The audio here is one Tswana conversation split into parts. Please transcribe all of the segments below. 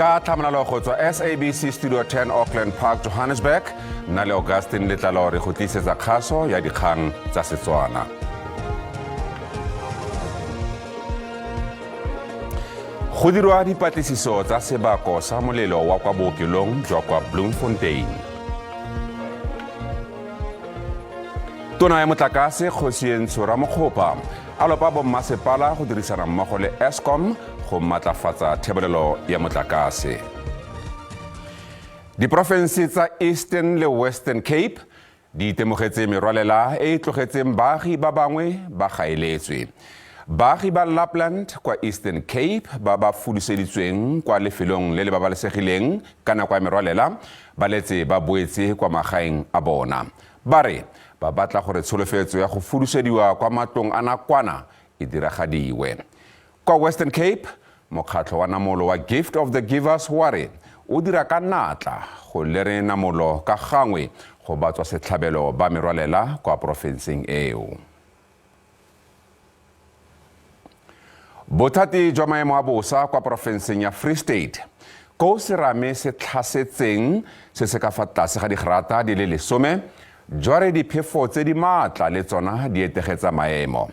Ka tlhamalalo go tswa SABC Studio 10 Auckland Park, Johannesburg, nna le Augustine Letlalo re go tlisetsa kgaso ya dikgang tsa Setswana. Go dirwa dipatlisiso tsa sebako sa molelo wa kwa bookelong jwa kwa Bloemfontein. Tona ya motlakase Kgosientsho Ramokgopa a lopa bommasepala go dirisana mmogo le Eskom go maatlafatsa thebolelo ya motlakase. Diporofense tsa Eastern le Western Cape di itemogetse merwalela e e tlogetseng baagi ba bangwe ba gaeletswe. Baagi ba Lapland kwa Eastern Cape ba ba fuduseditsweng kwa lefelong le le babalesegileng ka nako ya merwalela ba letse ba boetse kwa magaeng a bona. Ba re ba batla gore tsholofetso ya go fudusediwa kwa matlong a nakwana e diragadiwe. Kwa Western Cape, mokgatlho wa namolo wa Gift of the Givers wa re o dira ka natla go lere namolo ka gangwe go batswa setlhabelo ba merwalela kwa porofenseng eo. Bothati jwa maemo a bosa kwa porofenseng ya Free State koo serame se tlhasetseng se se ka fa tlase ga digrata di le lesome jwa re diphefo tse di maatla le tsona di etegetsa maemo.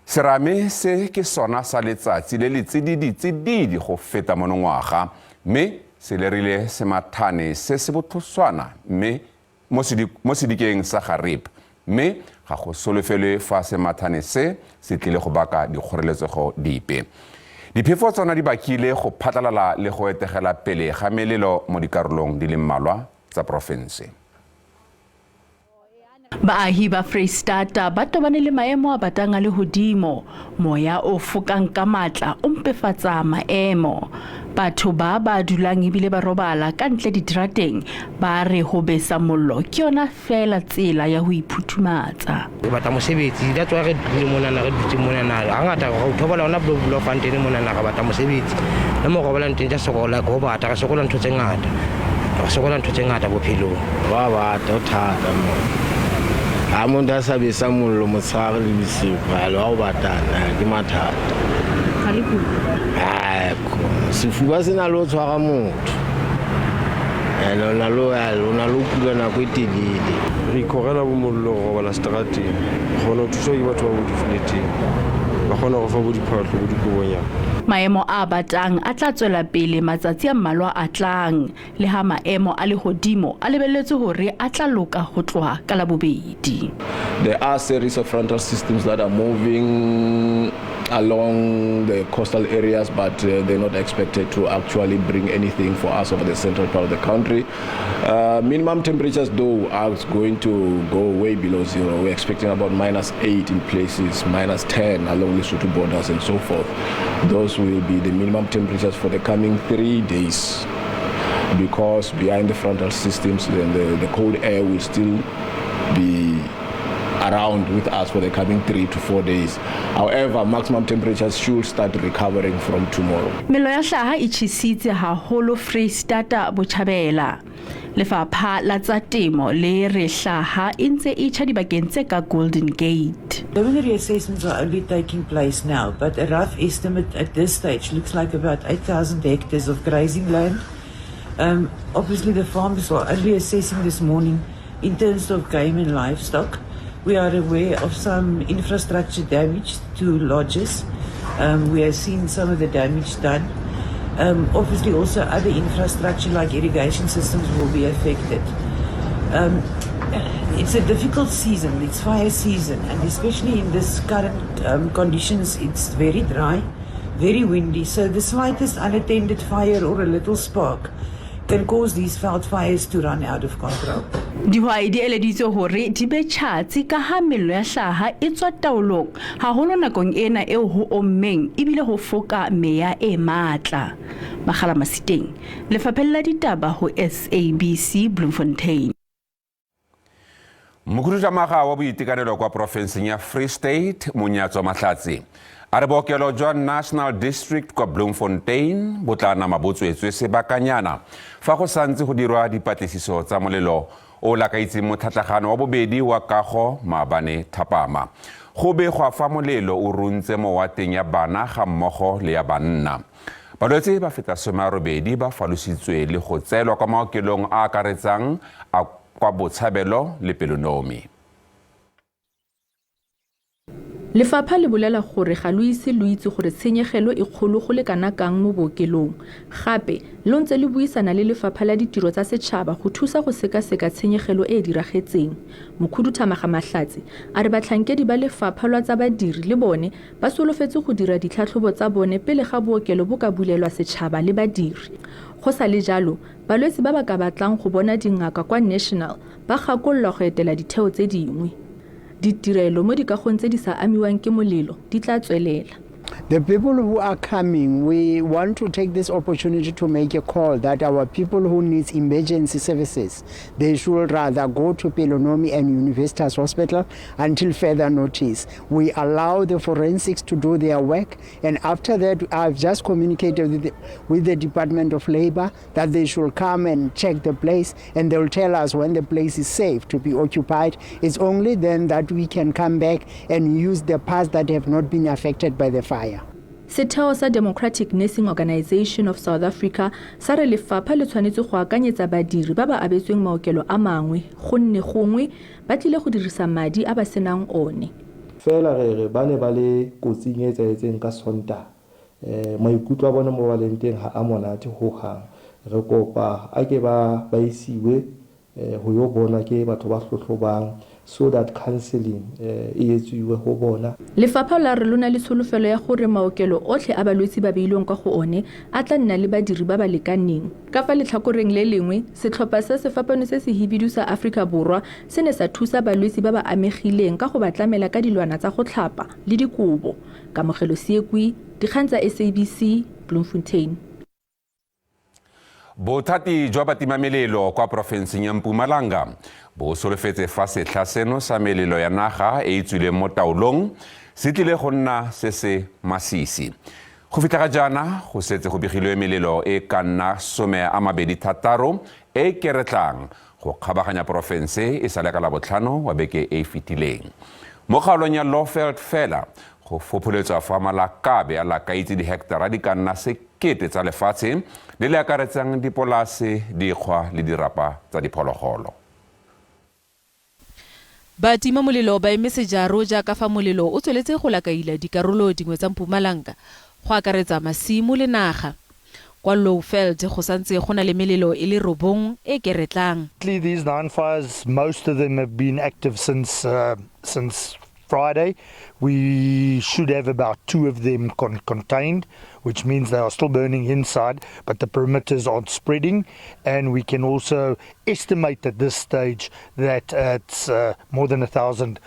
Serame se ke sona sa letsatsi le le tsididi-tsididi go feta monongwaga mme se lerile semathane se se botlhoswana mme mo sedikeng sa Gariep mme ga go solofelwe fa semathane se se tlile go baka dikgoreletsego dipe. Diphefo tsona di bakile go phatlalala le go etegela pele ga melelo mo dikarolong di le mmalwa tsa porofense. Baahi ba Freistata ba tobane le maemo a batang a lehodimo. Moya o fokang ka matla o mpefatsa maemo. Batho ba ba dulang ebile ba robala ka ntle diterateng ba re ho besa mollo ke yona feela tsela ya ho iphuthumatsa. Re batla mosebetsi, that's why re dule monana, re dutse monana. Hangata re thobola hona Bloemfontein monana, re batla mosebetsi. Le mo robalang teng ja sokola, ho bata, re sokola ntho tse ngata. Re sokola ntho tse ngata bophelong. Ba bata, ho thata mo. Ha motho a sa besa mollo motshehare le bosigo, ha le wa ho batana, ke mathata. Ga le kule? Sefuba se na le ho tshwara motho. And o na le o na le ho kula nako e telele. Re ikhorela bo mollo re robala seterateng. Re kgona ho thuswa ke batho ba bo di-flat-eng. Ba kgona go fa bo diphahlo bo dikobonyana. Maemo a batang a tla tswela pele matsatsi a mmalwa a tlang, le ha maemo a lehodimo a lebelletswe hore a tla loka ho tloha ka Labobedi. There are series of frontal systems that are moving along the coastal areas, but they're not expected to actually bring anything for us over the central part of the country. Minimum temperatures, though, are going to go way below zero. We're expecting about -8 in places, -10 along Lesotho borders and so forth. Those will be the minimum temperatures for the coming 3 days, because behind the frontal systems, then the cold air will still be around with us for the coming 3 to 4 days. However, maximum temperatures should start recovering from tomorrow. Mello ya hlaha e tjhesitse haholo Freistata Botjhabela. Lefapha la tsa temo le re hlaha e ntse e tjha dibakeng tse ka Golden Gate. Preliminary assessments are only taking place now, but a rough estimate at this stage looks like about 8,000 hectares of grazing land. Obviously, the farmers are only assessing this morning in terms of game and livestock. We are aware of some infrastructure damage to lodges. We have seen some of the damage done. Obviously, also other infrastructure like irrigation systems will be affected. It's a difficult season. It's fire season, and especially in this current conditions, it's very dry, very windy. So the slightest unattended fire or a little spark can cause these veld fires to run out of control. Dihwai di eleditswe hore di be tjhatsi ka ha mello ya hlaha e tswa taolong haholo nakong ena eo ho ommeng ebile ho foka meya e matla. Makgala Masiteng, Lefapheng la Ditaba ho SABC Bloemfontein. Mokhuduthamaga wa boitekanelo kwa porofenseng ya Free State, Monyatso Mahlatse, a re bookelo jwa National District kwa Bloemfontein bo tla nama bo tswetswe sebakanyana fa go santse go dirwa dipatlisiso tsa molelo o lakaitseng motlhatlagano wa bobedi wa kago maabane thapama. Go begwa fa molelo o runtse mo wateng ya bana ga mmogo le ya banna. Balwetse ba feta 80 ba falositswe le go tseelwa kwa maokelong a akaretsang a kwa Botshabelo le Pelonomi. Lefapha le bolela gore ga lo ise lo itse gore tshenyegelo e kgolo go le kana kang mo bookelong. Gape, lo ntse le buisana le Lefapha la Ditiro tsa Setšhaba go thusa go sekaseka tshenyegelo e e diragetseng. Mokhuduthamaga Mahlatse a re batlhankedi ba Lefapha lwa tsa Badiri le bone ba solofetse go dira ditlhatlhobo tsa bone pele ga bookelo bo ka bulelwa setšhaba le badiri. Go sa le jalo, balwetse ba ba ka batlang go bona dingaka kwa National ba gakololwa go etela ditheo tse dingwe. Ditirelo mo dikagong tse di sa amiwang ke molelo di tla tswelela. The people who are coming, we want to take this opportunity to make a call that our people who needs emergency services, they should rather go to Pelonomi and Universitas Hospital until further notice. We allow the forensics to do their work, and after that, I've just communicated with the Department of Labor that they should come and check the place, and they'll tell us when the place is safe to be occupied. It's only then that we can come back and use the parts that have not been affected by the fire. Setheo sa Democratic Nursing Organisation of South Africa sa re lefapha le tshwanetse go akanyetsa badiri ba ba abetsweng maokelo a mangwe gonne gongwe ba tlile go dirisa madi a ba senang one. Fela re re ba ne ba le kotsing e etsahetseng ka Sontaha. Maikutlo a bona mo ba leng teng ha a monate hohang. Re kopa a ke ba ba isiwe ho yo bonwa ke batho ba hlohlobang so that counseling e etsuwe ho bona. Lefapha la re lo na le tsholofelo ya gore maokelo otlhe a balwetse ba beilweng kwa go one a tla nna le badiri ba ba lekaneng. Ka fa letlhakoreng le lengwe, setlhopha sa Sefapano se Sehibidu sa Afrika Borwa se ne sa thusa balwetse ba ba amegileng ka go ba tlamela ka dilwana tsa go tlhapa le dikobo. Kamogelo Seekwi, Dikgang tsa SABC, Bloemfontein. Bothati jwa batimamelelo kwa porofenseng ya Mpumalanga bo solofetse fa setlha seno sa melelo ya naga e e tswileng mo taolong se tlile go nna se se masisi. Go fitlha ga jaana go setse go begilwe melelo e ka nna 26 e e keretlang go kgabaganya porofense e sale ka Labotlhano wa beke e e fetileng. Mo kgaolong ya Lowveld fela go fopholetswa fa malakabe a lakaitse diheketara di ka nna 1000 tsa lefatshe le le akaretsang dipolase, dikgwa le dirapa tsa diphologolo. Batima molelo ba eme sejaro jaaka fa molelo o tsweletse go lakaila dikarolo dingwe tsa Mpumalanga, go akaretsa masimo le naga. Kwa Lowveld go santse go na le melelo e le robong e keretlang. These 9 fires, most of them have been active since Friday. We should have about 2 of them contained, which means they are still burning inside, but the perimeters aren't spreading. And we can also estimate at this stage that it's more than 1,000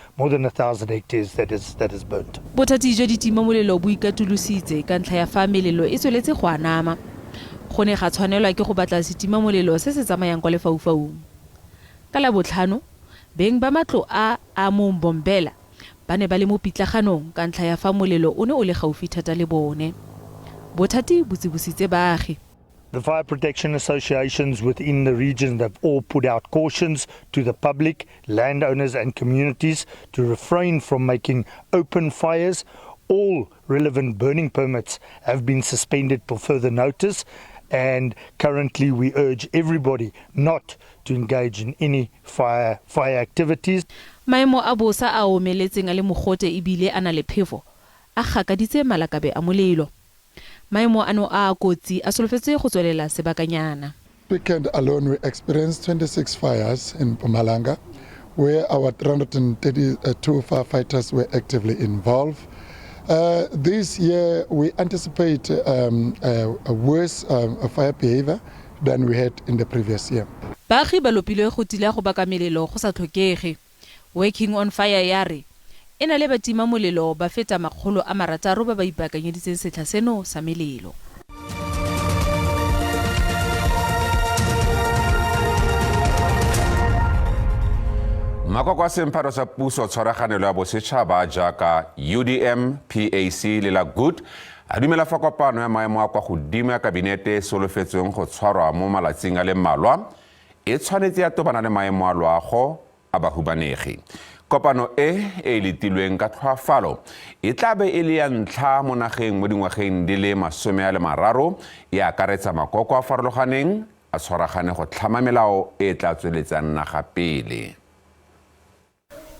hectares that is burnt. Bothati jwa ditima molelo bo ikatolositse ka ntlha ya fa melelo e tsweletse go anama. Go ne ga tshwanelwa ke go batla setima molelo se se tsamayang kwa lefaufaung. Ka Labotlhano, beng ba matlo a a mo Mbombela ba ne ba le mo pitlaganong ka ntlha ya fa molelo o ne o le gaufi thata le bone. Bothati bo tsibositse baagi. The fire protection associations within the region have all put out cautions to the public, landowners and communities to refrain from making open fires. All relevant burning permits have been suspended for further notice, and currently we urge everybody not to engage in any fire activities. Maemo a bosa a omeletseng a le mogote ebile a na le phefo a gakaditse malakabe a molelo. Maemo ano a kotsi a solofetse go tswelela sebakanyana. Weekend alone we experienced 26 fires in Mpumalanga, where our 332 firefighters were actively involved. This year we anticipate a worse fire behavior than we had in the previous year. Baagi ba lopilwe go tila go baka melelo go sa tlhokege. Working on Fire ya re e na le batima molelo ba feta 600 ba ba ipaakanyeditseng setlha seno sa melelo. Makoko a sempharo sa puso tshwaraganelo ya bosetšhaba jaaka UDM, PAC le la GOOD a dumela fa kopano ya maemo a kwa godimo ya kabinete e solofetsweng go tshwarwa mo malatsing a le mmalwa e tshwanetse ya tobana le maemo a loago a bahumanegi. Kopano e e letilweng ka tlhoafalo e tla be e le ya ntlha mo nageng mo dingwageng di le 30, e akaretsa makoko a farologaneng a tshwaragane go tlhama melao e e tla tsweletsang naga pele.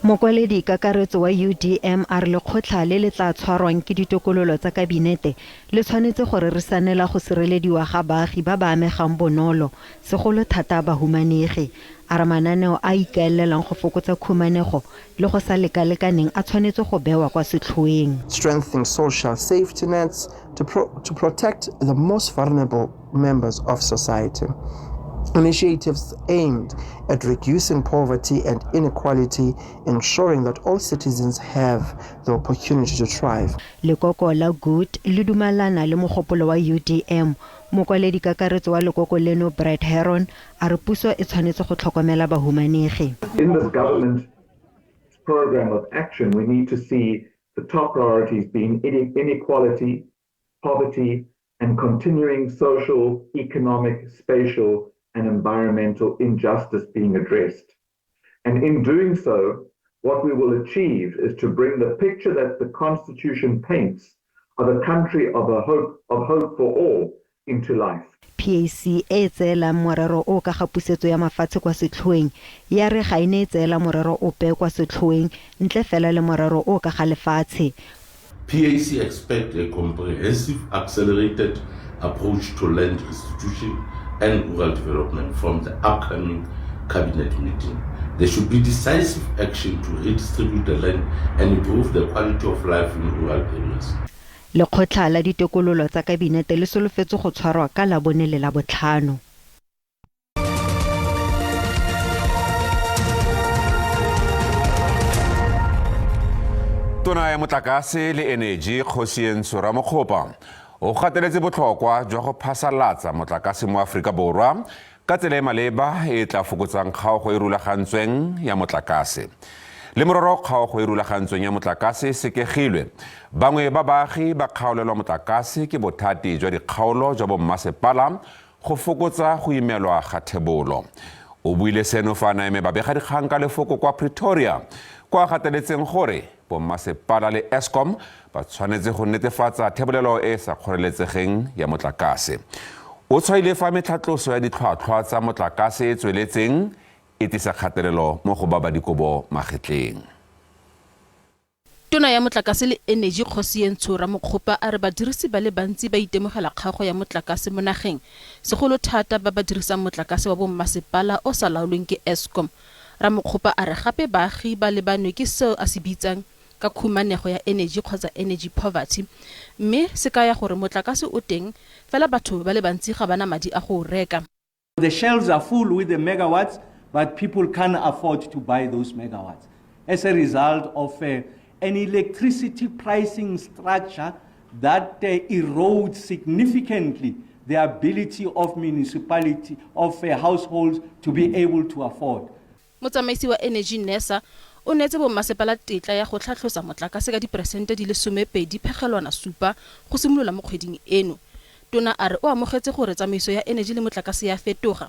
Mokwaledi kakaretso wa UDM a re lekgotlha le le tla tshwarwang ke ditokololo tsa kabinete le tshwanetse go rerisanela go sirelediwa ga baagi ba ba amegang bonolo, segolo thata bahumanegi. A re mananeo a a ikaelelang go fokotsa khumanego le go sa lekalekaneng a tshwanetse go bewa kwa setlhoeng. Strengthening social safety nets to protect the most vulnerable members of society. Initiatives aimed at reducing poverty and inequality, ensuring that all citizens have the opportunity to thrive. Lekoko la Good le dumalana le mogopolo wa UDM. Mokwaledi kakaretso wa lekoko leno Brett Heron a re puso e tshwanetse go tlhokomela bahumanegi. In this government program of action, we need to see the top priorities being inequality, poverty, and continuing social, economic, spatial, and environmental injustice being addressed. And in doing so, what we will achieve is to bring the picture that the Constitution paints of a country of a hope, of hope for all into life. PAC e e tseelang morero o ka ga pusetso ya mafatshe kwa setlhoeng ya re ga e ne e tseela morero ope kwa setlhoeng ntle fela le morero o ka ga lefatshe. PAC expect a comprehensive, accelerated approach to land restitution and rural development from the upcoming cabinet meeting. There should be decisive action to redistribute the land and improve the quality of life in rural areas. Lekgotla la ditokololo tsa kabinete le solofetse go tshwarwa ka Labone le Labotlhano. Tona ya motlakase le eneji Kgosientsho Ramokgopa o gateletse botlhokwa jwa go phasalatsa motlakase mo Aforika Borwa ka tsela e maleba e tla fokotsang kgaogo e rulagantsweng ya motlakase. Le mororo kgaogo e rulagantsweng ya motlakase e sekegilwe, bangwe ba baagi ba kgaolelwa motlakase ke bothati jwa dikgaolo jwa bommasepala go fokotsa go imelwa ga thebolo. O buile seno fa a naeme babegadikgang ka lefoko kwa Pretoria, kwa a gateletseng gore bommasepala le Eskom ba tshwanetse go netefatsa thebolelo e e sa kgoreletsegeng ya motlakase. O tshwaile fa metlhatloso ya ditlhwatlhwa tsa motlakase e tsweletseng e tlisa kgatelelo mo go ba ba dikobo magetleng. Tona ya Motlakase le Eneji Kgosientsho Ramokgopa a re badirisi ba le bantsi ba itemogela kgaogo ya motlakase mo nageng, segolo thata ba ba dirisang motlakase wa bommasepala o sa laolweng ke Eskom. Ramokgopa a re gape baagi ba lebanwe ke seo a se bitsang ka khumanego ya eneji kgotsa energy poverty, mme se kaya gore motlakase o teng fela batho ba le bantsi ga ba na madi a go o reka. The shelves are full with the megawatts, but people can't afford to buy those megawatts as a result of an electricity pricing structure that erodes significantly the ability of municipality, of households to be able to afford. Motsamaisi wa Eneji NERSA o neetse bommasepala tetla ya go tlhatlhosa motlakase ka diperesente di le 12.7 go simolola mo kgweding eno. Tona a re o amogetse gore tsamaiso ya eneji le motlakase ya fetoga,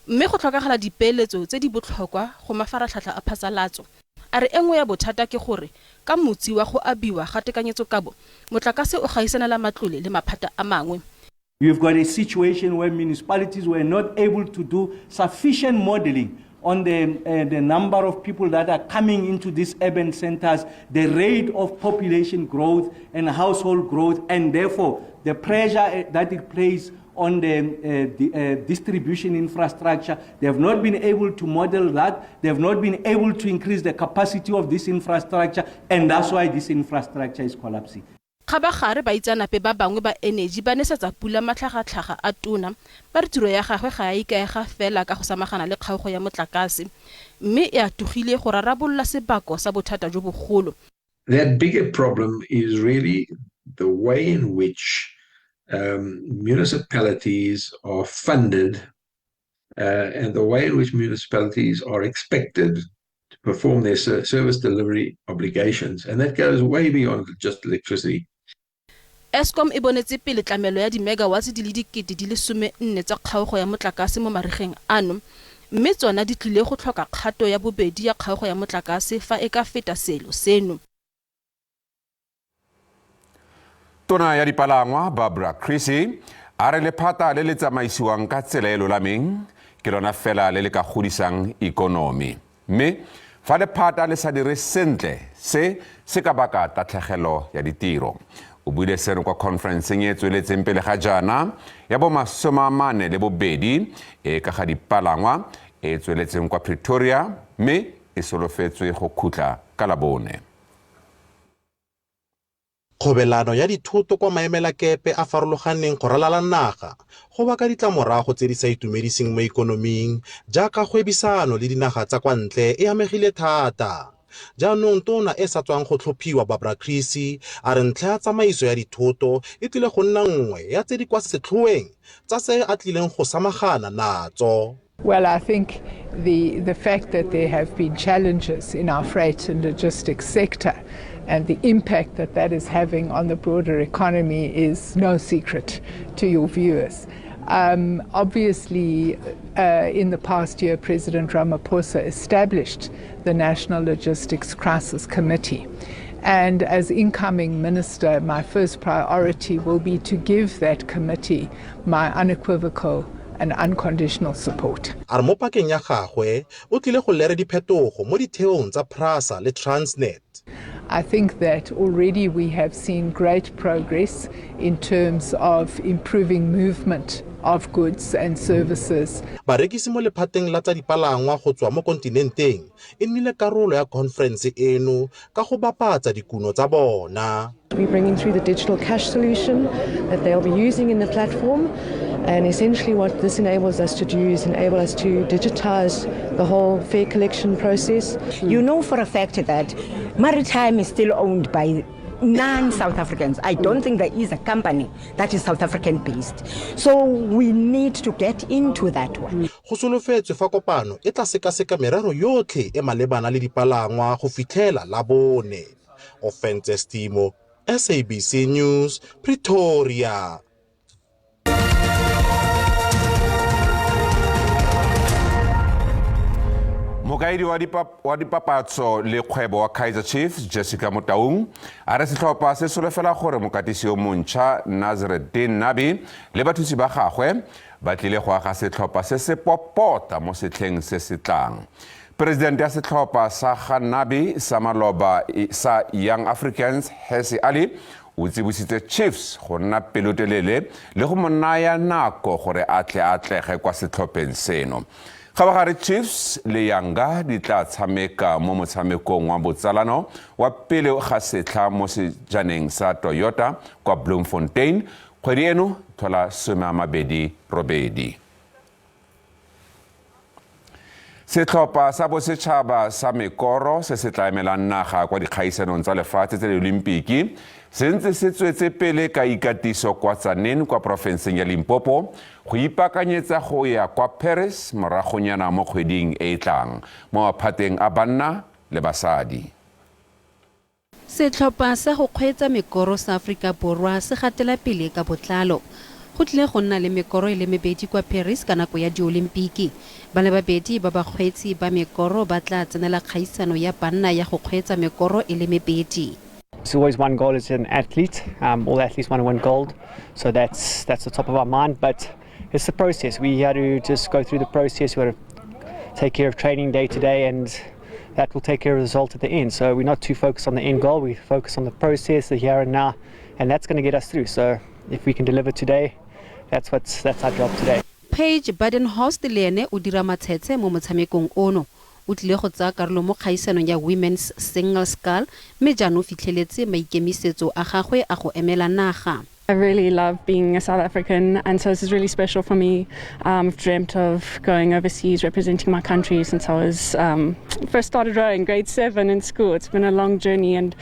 mme go tlhokagala dipeeletso tse di botlhokwa go mafaratlhatlha a phasalatso. A re e nngwe ya bothata ke gore ka motsi wa go abiwa ga tekanyetsokabo, motlakase o gaisanela matlole le maphata a mangwe. You've got a situation where municipalities were not able to do sufficient modeling on the number of people that are coming into these urban centers, the rate of population growth and household growth, and therefore the pressure that it plays on the distribution infrastructure. They have not been able to model that. They have not been able to increase the capacity of this infrastructure, and that's why this infrastructure is collapsing. Kgabagare baitseanape ba bangwe ba eneji ba nesetsa pula matlhagatlhaga a tona, ba re tiro ya gagwe ga a ikaega fela ka go samagana le kgaogo ya motlakase, mme e atogile go rarabolola sebako sa bothata jo bogolo. That bigger problem is really the way in which municipalities are funded and the way in which municipalities are expected to perform their service delivery obligations. And that goes way beyond just electricity. Eskom e bonetse pele tlamelo ya dimegawatts di le 14,000 tsa kgaogo ya motlakase mo marigeng ano, Mme tsona di tlile go tlhoka kgato ya bobedi ya kgaogo ya motlakase fa e ka feta seelo seno. Tona ya dipalangwa Barbara Creecy a re lephata le le tsamaisiwang ka tsela e lolameng ke lona fela le le ka godisang ikonomi. Mme fa lephata le sa dire sentle se se ka baka tatlhegelo ya ditiro. O buile seno kwa khonferenseng e tsweletseng pele ga jaana ya bo 42 e ka ga dipalangwa e tsweletseng kwa Pretoria mme e solofetswe go khutla ka Labone. Kgobelano ya dithoto kwa maemelakepe a farologaneng go ralala naga go baka ditlamorago tse di sa itumediseng mo ikonoming jaaka kgwebisano le dinaga tsa kwa ntle e amegile thata. Jaanong tona e sa tswang go tlhophiwa Barbara Creecy a re ntlha ya tsamaiso ya dithoto e tlile go nna nngwe ya tse di kwa setlhoeng tsa se a tlileng go samagana natso. Well, I think the fact that there have been challenges in our freight and logistics sector and the impact that that is having on the broader economy is no secret to your viewers. Obviously, in the past year, President Ramaphosa established the National Logistics Crisis Committee. And as incoming minister, my first priority will be to give that committee my unequivocal and unconditional support. A re mo pakeng ya gagwe o tlile go lere diphetogo mo ditheong tsa PRASA le Transnet. I think that already we have seen great progress in terms of improving movement of goods and services. Barekisi mo lephateng la tsa dipalangwa go tswa mo kontinenteng e nnile karolo ya khonferense eno ka go bapatsa dikuno tsa bona. We're bringing through the digital cash solution that they'll be using in the platform. And essentially what this enables us to do is enable us to digitize the whole fare collection process. You know for a fact that Maritime is still owned by non-South Africans. I don't think there is a company that is South African based. So we need to get into that one. Go solofetswe fa kopano e tla sekaseka merero yotlhe e malebana le dipalangwa go fitlhela Labone. Ofentse Stimo, SABC News, Pretoria. Mokaedi wa dipapatso le kgwebo wa Kaizer Chiefs Jessica Motaung a re setlhopha se solofela gore mokatisi yo montšha Nasreddine Nabi le bathusi ba gagwe ba tlile go aga setlhopha se se popota mo setlheng se se tlang. Presidente ya setlhopha sa ga Nabi sa maloba sa Young Africans Hersi Ali o tsibositse Chiefs go nna pelotelele le go mo naya nako gore a tle a atlege kwa setlhopheng seno. Kgabagare Chiefs le Yanga di tla tshameka mo motshamekong wa botsalano wa pele ga setlha mo sejaneng sa Toyota kwa Bloemfontein kgwedi eno tlhola 28. Setlhopha sa bosetšhaba sa mekoro se se tla emelang naga kwa dikgaisanong tsa lefatshe tse diolimpiki se ntse se tswetse pele ka ikatiso kwa Tzaneen kwa porofenseng ya Limpopo go ipaakanyetsa go ya kwa Paris moragonyana mo kgweding e e tlang mo maphateng a banna le basadi. Setlhopha sa go kgweetsa mekoro sa Aforika Borwa se gatela pele ka botlalo. Go tlile go nna le mekoro e le mebedi kwa Paris ka nako ya diolimpiki. Ba le babedi ba bakgweetsi ba mekoro ba tla tsenela kgaisano ya banna ya go kgweetsa mekoro e le mebedi. It's always one goal as an athlete. All athletes want to win gold, so that's the top of our mind. But it's the process. We had to just go through the process. We had to take care of training day to day, and that will take care of the result at the end. So we're not too focused on the end goal. We focus on the process, the here and now, and that's going to get us through. So if we can deliver today, that's our job today. Paige Badenhorst le ene o dira matshetse mo motshamekong ono. O tlile go tsaya karolo mo kgaisanong ya Women's Single Scull mme jaanong o fitlheletse maikemisetso a gagwe a go emela naga. I really love being a South African, and so this is really special for me. I've dreamt of going overseas representing my country since I was first started rowing, grade 7 in school. It's been a long journey, and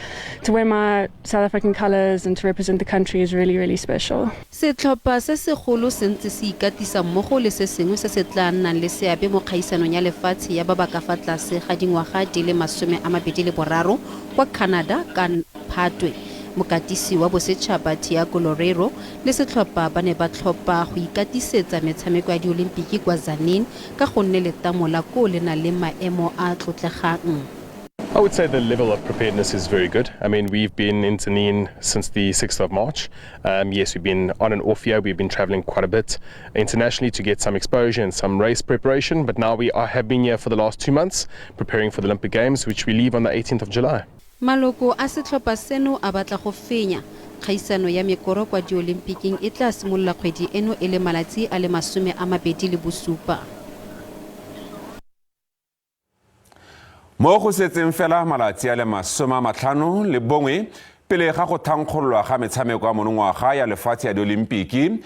to wear my South African colours and to represent the country is really, really special. Setlhopha se segolo se ntse se ikatisa mmogo le se sengwe se se tla nnang le seabe mo kgaisanong ya lefatshe ya ba ba ka fa tlase ga dingwaga di le 23 kwa Canada ka Phatwe. Mokatisi wa bosetšhaba Tiago Loureiro le setlhopha ba ne ba tlhopha go ikatisetsa metshameko ya diolimpiki kwa Tzaneen ka gonne letamo la koo le na le maemo a a tlotlegang. I would say the level of preparedness is very good. I mean, we've been in Tzaneen since the 6th of March. Yes, we've been on and off here. We've been traveling quite a bit internationally to get some exposure and some race preparation. But now we have been here for the last 2 months preparing for the Olympic Games, which we leave on the 18th of July. Maloko a setlhopha seno a batla go fenya. Kgaisano ya mekoro kwa diolimpiking e tla simolola kgwedi eno e le malatsi a le 27. Mo go setseng fela malatsi a le 51 pele ga go thankgololwa ga metshameko ya monongwaga ya lefatshe ya diolimpiki,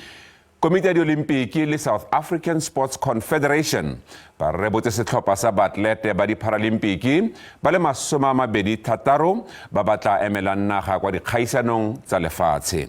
komiti ya diolimpiki le South African Sports Confederation ba rebotse setlhopha sa baatlete ba diparalimpiki ba le 26 ba ba tla emelang naga kwa dikgaisanong tsa lefatshe.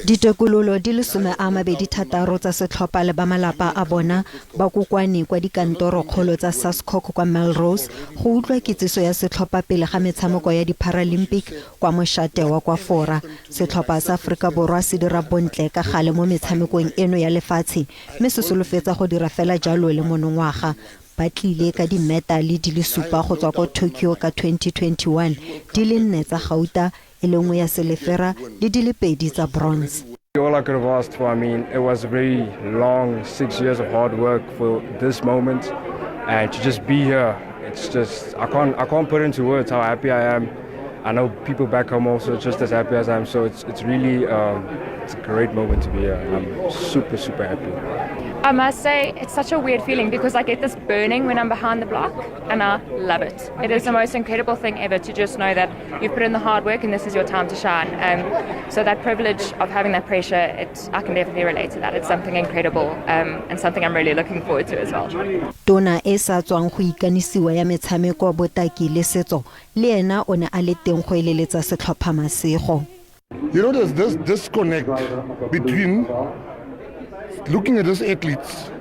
Ditokololo di le 26 tsa setlhopha le ba malapa a bona ba kokoane kwa dikantorokgolo tsa SASCOC kwa Melrose go utlwa kitsiso ya setlhopha pele ga metshameko ya di-Paralympic kwa mošate wa kwa Fora. Setlhopha sa Aforika Borwa se dira bontle ka gale mo metshamekong eno ya lefatshe mme se solofetsa go dira fela jalo le monongwaga. Ba tlile ka dimetale di le supa go tswa kwa Tokyo ka 2021, di le nne tsa gauta, e le nngwe ya selefera le di le pedi tsa bronze. All I could have asked for. I mean, it was a very long 6 years of hard work for this moment, and to just be here, it's just I can't put into words how happy I am. I know people back home also just as happy as I am. So it's really it's a great moment to be here. I'm super, super happy. I must say it's such a weird feeling because I get this burning when I'm behind the block, and I love it. It is the most incredible thing ever to just know that you've put in the hard work and this is your time to shine. So that privilege of having that pressure, I can definitely relate to that. It's something incredible and something I'm really looking forward to as well. Tona e sa tswang go ikanisiwa ya metshameko, botaki le setso le ena o ne a le teng go eleletsa setlhopha masego. There's this disconnect between looking at these athletes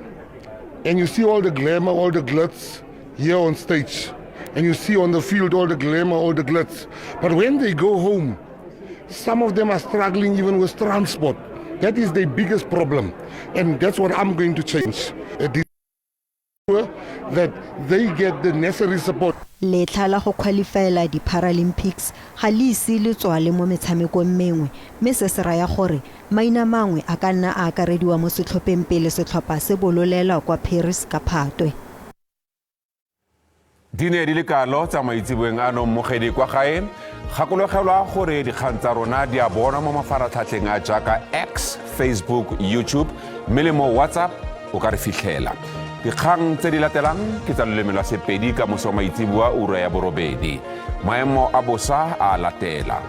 and you see all the glamour, all the glitz here on stage, and you see on the field all the glamour, all the glitz. But when they go home, some of them are struggling even with transport. That is the biggest problem. And that's what I'm going to change. That they get the necessary support. Letlha la go qualifyela di-Paralympics ga le ise le tswale mo metshamekong mengwe, mme se se raya gore maina mangwe a ka nna a akarediwa mo setlhopheng pele setlhopha se bololelwa kwa Paris ka Phatwe. Di ne di le kalo tsa maitseboeng ano. Mmogedi kwa gae, gakologelwa gore dikgang tsa rona di a bonwa mo mafaratlhatlheng a jaaka X, Facebook, YouTube, mme le mo WhatsApp o ka re fitlhela. Dikgang tse di latelang ke tsa loleme lwa Sepedi ka moso maitseboa ura ya 8. Maemo a bosa a latela.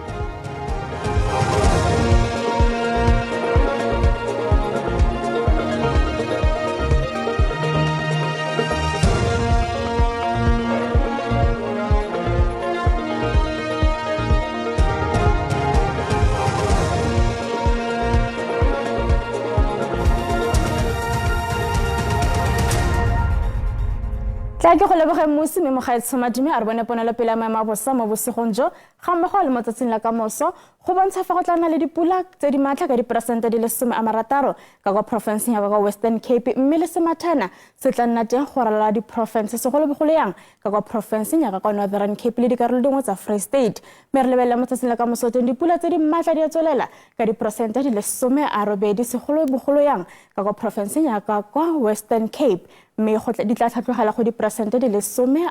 Tla ke go leboge mmusi mme mogaetsho madume. A re bone ponelopele ya maemo a bosa mo bosigong jo ga mmogo le mo tsatsing la kamoso go bontsha fa go tla nna le dipula tse di maatla ka diperesente di le 60 ka kwa porofenseng ya kwa Western Cape, mme le semathana se tla nna teng go ralala diporofense, segolobogolo yang ka kwa porofenseng ya ka kwa Northern Cape le dikarolo dingwe tsa Free State. Mme re lebelela mo tsatsing la kamoso teng, dipula tse di maatla di a tswelela ka diperesente di le 80, segolobogolo yang ka kwa porofenseng ya ka kwa Western Cape, mme di tla tlhatlogela go diperesente di le 60.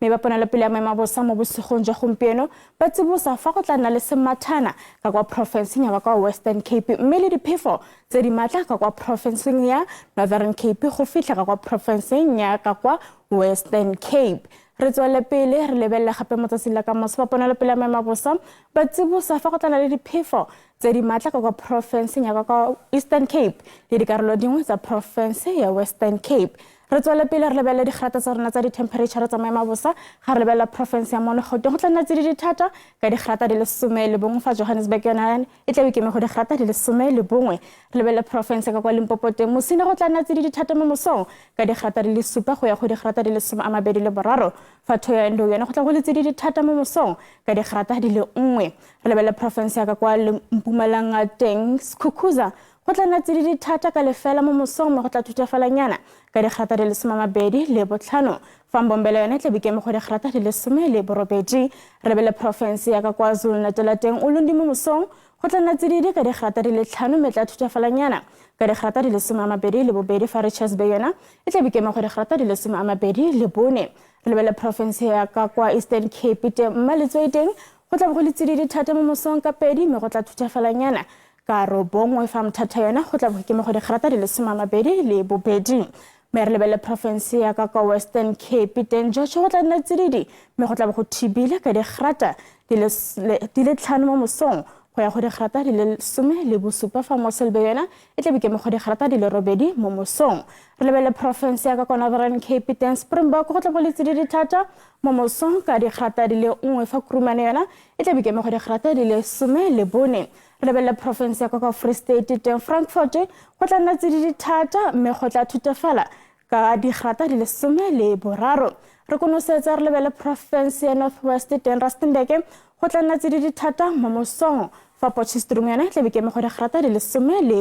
Mme ba ponelopele ya maemo a bosa mo bosigong jwa gompieno ba tsibosa fa go tla nna le semathana ka kwa porofenseng ya kwa Western Cape, mme le diphefo tse di maatla ka kwa porofenseng ya Northern Cape go fitlha ka kwa porofenseng ya ka kwa Western Cape. Re tswele pele re lebelele gape mo tsatsing la kamoso, ba ponelopele ya maemo a bosa ba tsibosa fa go tla nna le diphefo tse di maatla ka kwa porofenseng ya kwa Eastern Cape le dikarolo dingwe tsa porofense ya Western Cape. Re tswele pele re lebelele digrata tsa rona tsa di-temperature tsa maemo a bosa. Ga re lebelela porofense ya mono Gauteng, go tla nna tsididi thata ka digrata di le 11, fa Johannesburg yona e tla be go digrata di le 11. Re lebelele porofense ka kwa Limpopo teng, Mosina go tla nna tsididi thata mo mosong ka digrata di le 7 go ya go digrata di le 23, fa Thohoyandou yone go tla go le tsididi thata mo mosong ka digrata di le 1. Re lebelele porofense ya ka kwa Mpumalanga teng, Skukuza go tla nna tsididi thata ka 0 mo mosong, mme go tla thutafalanyana ka digrata di le 25, fa Mbombela yone tla bikeme go digrata di le 18. Re lebelele porofense ya ka kwa Zulu-Natal teng, Ulundi mo mosong go tla nna tsididi ka digrata di le 5, mme tla thutafalanyana ka digrata di le 22, fa Richards Bay yona e tla bikeme go digrata di le 24. Re lebelele porofense ya ka kwa Eastern Cape teng, Mmaletswai teng go tla bo go le tsididi thata mo mosong ka 2, mme go tla thutafalanyana ka 9, fa Mthatha yona go tla bo ke mo go digrata di le 22. Mme re lebelele porofense ya ka kwa Western Cape teng, George go tla nna tsididi mme go tla bo go thibile ka digrata di le 5 mo mosong go ya go digrata di le 17, fa Mossel Bay yona e tla be ke mo go digrata di le 8 mo mosong. Re lebelele porofense ya ka kwa Northern Cape teng, Springbok go tla bo le tsididi thata mo mosong ka digrata di le 1, fa Kuruman yona e tla be ke mo go digrata di le 14. Re lebelele porofense ya kwa Free State teng, Frankfurt go tla nna tsididi thata mme go tla thutafala ka digrata di le 13. Re konosetsa re lebelele porofense ya North West teng, Rustenburg go tla nna tsididi thata mo mosong, fa Potchefstroom yone tla be ke mo go digrata di le 16.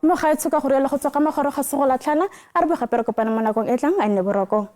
Mme ga e tshoka go rialo go tswa ka magoro ga segolatlhana, a re bogape re kopane mo nakong e tlang. A nne boroko.